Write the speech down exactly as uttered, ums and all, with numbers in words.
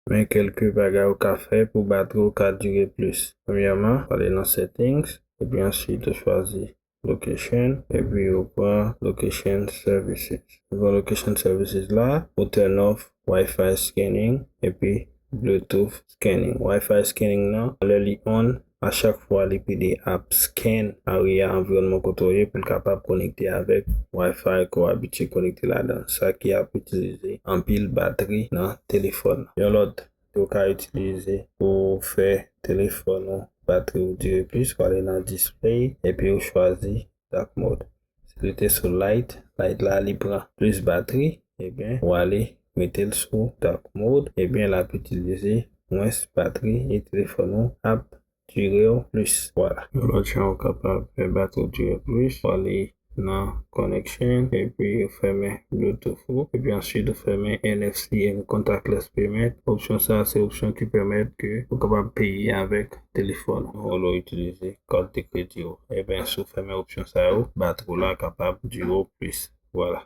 Men kèlke bagay ou ka fè pou batri w ka dire plis. Premyèman, w ale nan settings, epi answit ou chwazi location, epi ou pran location services. Devan location services la, ou turn off Wi-Fi scanning, epi Bluetooth scanning. Wi-Fi scanning nan, lè li on, a chak fwa li pede ap scan area, anviwònman kote w ye, pou l kapab konekte avèk Wi-Fi ke w abitye konekte ladan, sa ki ap itilize anpil batri nan telefòn. Yon lòt ke w ka itilize pou fè telefòn ou batri ou dire plis, w ale nan display, epi ou chwazi dark mode. Si li te sou light, light la li pran plis batri, ebyen, w ale mete l sou dark mode, ebyen, l ap itilize mwens batri e telefòn ou ap dire w plis. Vwala. Yon lòt jan ou kapab fè batri w dire plis, w ale nan connection, epi ou fèmen Bluetooth ou, epi answit ou fèmen N F C and contactless payment. Opsyon sa a se opsyon ki pèmèt ke ou kapab peye avèk telefòn ou, olye w itilize kat de kredi ou. Ebyen, si w fèmen opsyon sa yo, batri w la kapab dire w plis. Vwala.